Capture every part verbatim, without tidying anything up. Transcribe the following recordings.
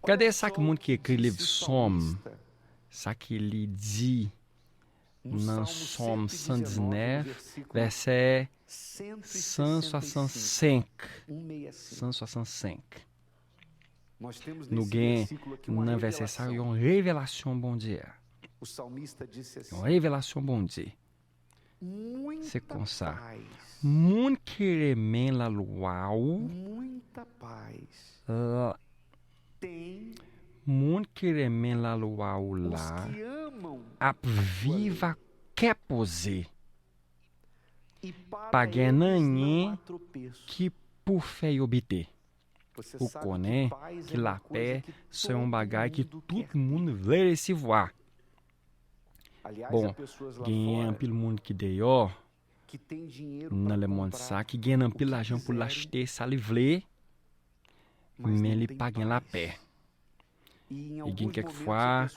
Gade sa k moun ki ekri liv Sòm, sa ki li di nan Sòm san diznèf, vèsè san swasannsenk. San swasannsenk. Nou gen nan vèsè sa yon revelasyon Bondye a. Yon revelasyon Bondye. Se konsa, moun ki renmen lalwa ou, la- moun ki renmen lalwa ou la ap viv ak kè poze. Pa gen anyen ki pou fè yo bite. Ou konnen ki lapè se yon bagay ki tout moun vle resevwa. Bon, genyen anpil moun ki deyò nan lemonn sa ki gen anpil lajan pou l achte sa li vle, men li pa gen lapè. E gen kèk fwa,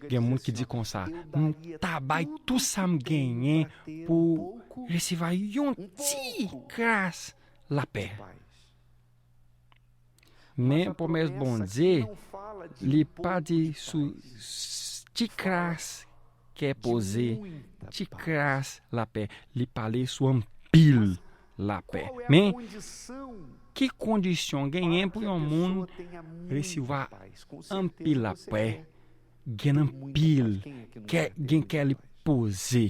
gen moun ki di konsa, "M ta bay tou sa m genyen pou resevwa yon ti kras lapè." Men pwomès Bondye, li pa di sou s- ti kras kè poze, ti kras lapè. Li pale sou anpil lapè. Men, ki kondisyon genyen pou yon moun resevwa anpil lapè, gen anpil, kè, gen kè li poze?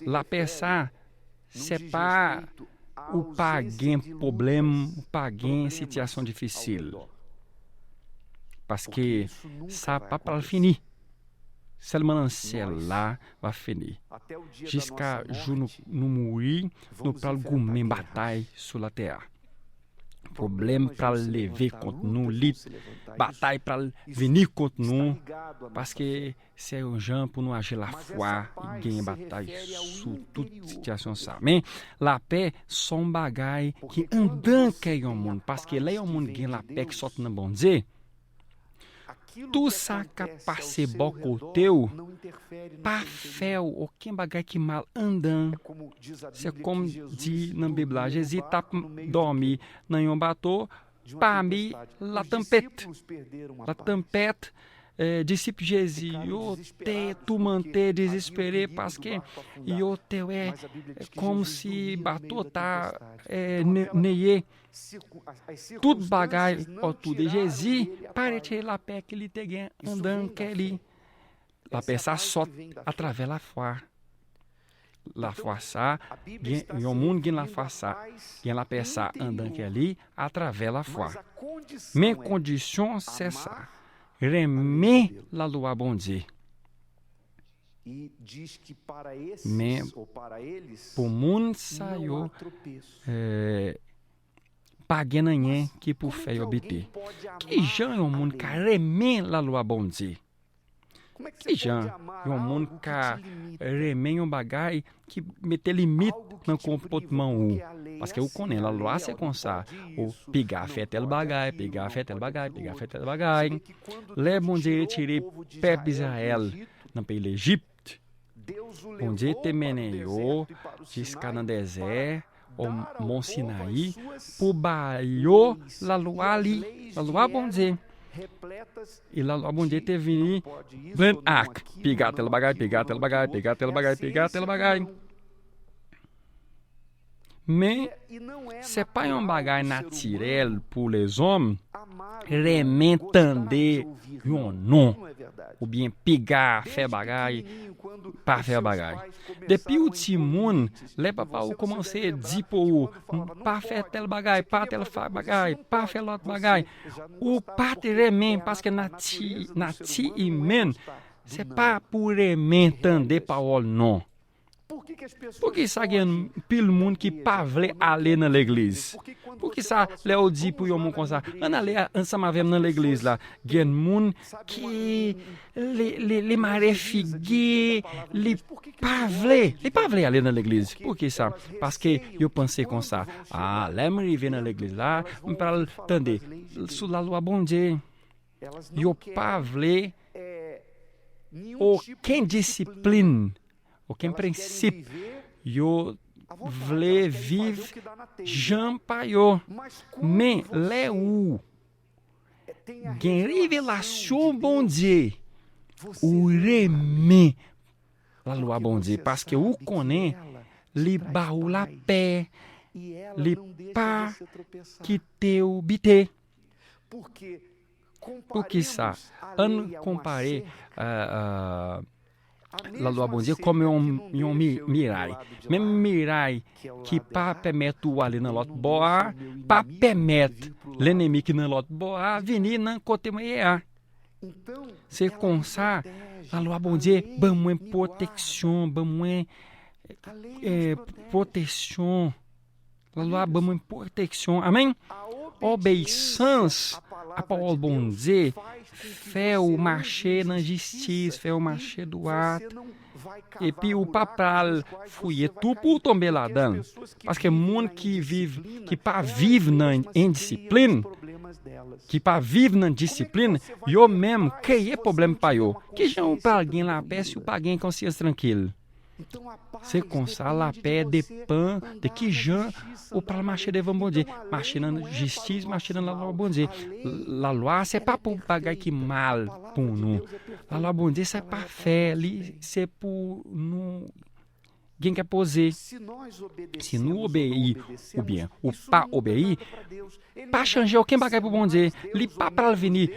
Lapè sa, se pa ou pa gen pwoblèm, ou pa gen sitiyasyon difisil. Paske sa pa pral fini. Sèlman nan syèl la va fini. Jiska jou nou, nou mouri, nou pral goumen batay sou latè a. Pwoblèm pral leve kont nou, lit, batay pral vini kont nou, paske se yon jan pou nou aji lafwa, genyen batay sou tout sitiyasyon sa. Men, lapè se yon bagay ki anndan kè yon moun, paske lè yon moun gen lapè ki sòti nan Bondye, tou sa k ap pase bò kote w pa fè w okenn bagay ki mal anndan. Se kòm di nan Bib la, Jezi t ap dòmi nan yon bato pami latanpèt. Latanpèt, eh, disip Jezi yo te toumante, dezespere, paske yo te wè kòmsi bato ta, eh, ne- neye. Tout bagay otou de Jezi pa retire lapè ke li te gen anndan kè li. Lapè sa sòt atravè lafwa. Lafwa sa, gen yon moun gen lafwa sa, gen lapè sa anndan kè li atravè lafwa. Men kondisyon se sa, renmen lalwa Bondye. Men pou moun sa yo, eh, pa gen anyen ki pou fè yo bite. Ki jan yon moun ka renmen lalwa Bondye? Ki jan yon moun ka renmen yon bagay ki mete limit nan konpòtman ou? Paske ou konnen lalwa se konsa. Ou piga fè tèl bagay, piga fè tèl bagay, piga fè tèl bagay. Lè Bondye retire pèp Izrayèl nan peyi Lejip, Bondye te mennen yo jiska nan dezè, o Mont Sinayi, pou ba yo lalwa li, lalwa Bondye. E lalwa Bondye te vini plen ak piga tèl bagay, piga tèl bagay, piga tèl bagay, piga tèl bagay. Men, se pa yon bagay natirèl pou lezòm renmen tande yon non, oubyen piga fè bagay, pa fè bagay. Depi ou timoun, lè papa ou kòmanse di pou ou, "Pa fè tèl bagay, pa tèl fa- bagay, pa fè lòt bagay," ou pa t renmen, paske nati, nati imèn, se pa pou renmen tande pawòl non. Poukisa gen anpil moun ki pa vle ale nan legliz? Poukisa lè yo di pou yon moun konsa, "Ann ale ansanm avè m nan legliz la," gen moun ki li, li, li mare figi, li pa vle, li pa vle ale nan legliz. Poukisa? Paske yo panse konsa, "Ah, lè m rive nan legliz la, m pral tande sou lalwa Bondye." Yo pa vle okenn disiplin, okenn prensip. Yo vle viv jan pa yo. Men lè ou gen revelasyon Bondye, ou renmen lalwa Bondye, paske ou konnen li ba ou lapè, li pa kite ou bite. Poukisa? Ann konpare, euh, euh, lalwa Bondye kòm yon, yon mi- miray. Menm miray ki pa pèmèt ou ale nan lòt bò a, pa pèmèt lennmi ki nan lòt bò a vini nan kote mwen ye a. Se konsa, lalwa Bondye ban mwen pwoteksyon, ban mwen, eh, pwoteksyon. Lalwa ban mwen pwoteksyon. Amèn. Obeyisans a pawòl Bondye fè ou mache nan jistis, fè ou mache dwat. Epi ou pa pral fouye tou pou w tonbe ladan l. Paske moun ki viv, ki pa viv nan endisiplin, ki pa viv nan disiplin, yo menm kreye pwoblèm pa yo. Kijan ou pral gen lapè si ou pa gen konsyans trankil? Se konsa, lapè depan de kijan ou pral mache devan Bondye. Mache nan jistis, mache nan lalwa Bondye. Lalwa, se pa pou bagay ki mal pou nou. Lalwa Bondye, se pa fè, li, se pou nou gen kè poze. Si nou obeyi oubyen ou pa obeyi, pa chanje okenn bagay pou Bondye. Li pa pral vini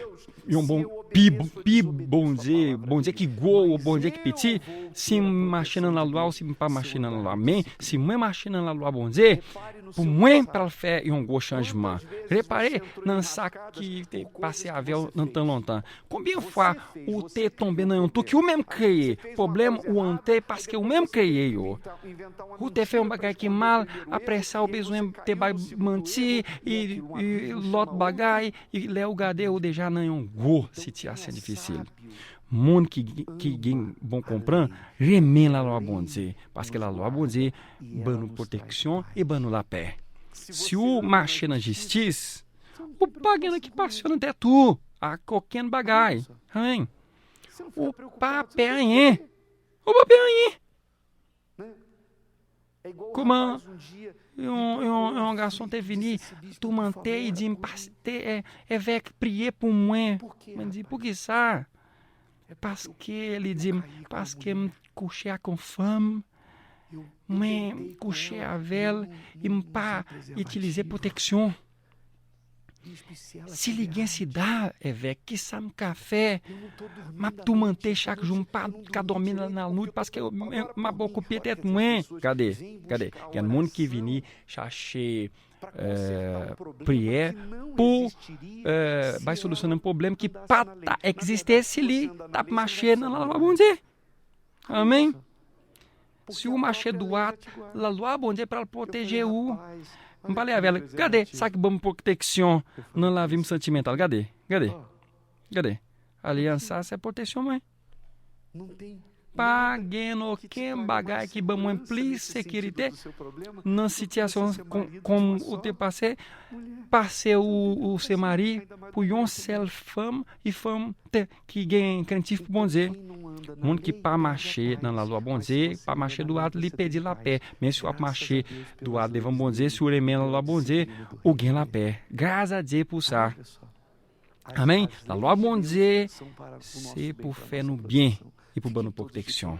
yon bon, pi, pi Bondye, Bondye ki gwo ou Bondye ki piti, si m mache nan lalwa ou si m pa mache nan lalwa. Men, si mwen mache nan lalwa Bondye, pou mwen pral fè yon gwo chanjman. Repare nan sa ki te pase avè w nan tan lontan. Konbyen fwa ou te tonbe nan yon tou ki ou menm kreye? Pwoblèm ou an te paske ou menm kreye yo. Ou te fè yon bagay ki mal, apre sa ou bezwen te bay manti, e, e, lòt bagay, e, lè ou gade ou deja nan yon gwo sitiyasyon difisil. Moun ki, ki gen bon konprann, renmen lalwa Bondye, paske lalwa Bondye ban nou pwoteksyon e ban nou lapè. Si ou mache nan jistis, ou pa gen okipasyon nan tèt ou ak okenn bagay. Amèn. Ou pa pè anyen. Ou pa pè anyen. Kòman yon, yon, yon gason te vini toumante, li di m, "Pastè, eh, evèk, priye pou mwen." Mwen di, "Poukisa?" Paske, li di m, "Paske m kouche ak yon fanm, mwen kouche avè l, e m pa itilize pwoteksyon." Si li gen sida, evèk, kisa m ka fè? M ap toumante chak jou, m pa ka dòmi nan lannwit paske m, m ap okupe tèt mwen. Gade, gade, gen moun ki vini chache, eh, priyè pou, eh, bay solisyon nan pwoblèm ki pa ta egziste si li t ap mache nan lalwa Bondye. Amèn. Si ou mache dwat, lalwa Bondye pral pwoteje ou. M pale avè l. Gade sa ki ban m pwoteksyon nan lavi m santimantal. Gade, gade, gade. Alyans sa, se pwoteksyon mwen. Pa gen okenn bagay ki ban mwen plis sekirite nan sitiyasyon kon, kon ou te pase, pase ou, ou se mari pou yon sèl fanm, e fanm te, ki gen krentif pou Bondye. Moun ki pa mache nan lalwa Bondye, pa mache dwat, li pèdi lapè. Men si w ap mache dwat devan Bondye, si w renmen lalwa Bondye, ou gen lapè. Gras a Dye pou sa. Amèn. Lalwa Bondye, se pou fè nou byen e pou ban nou pwoteksyon.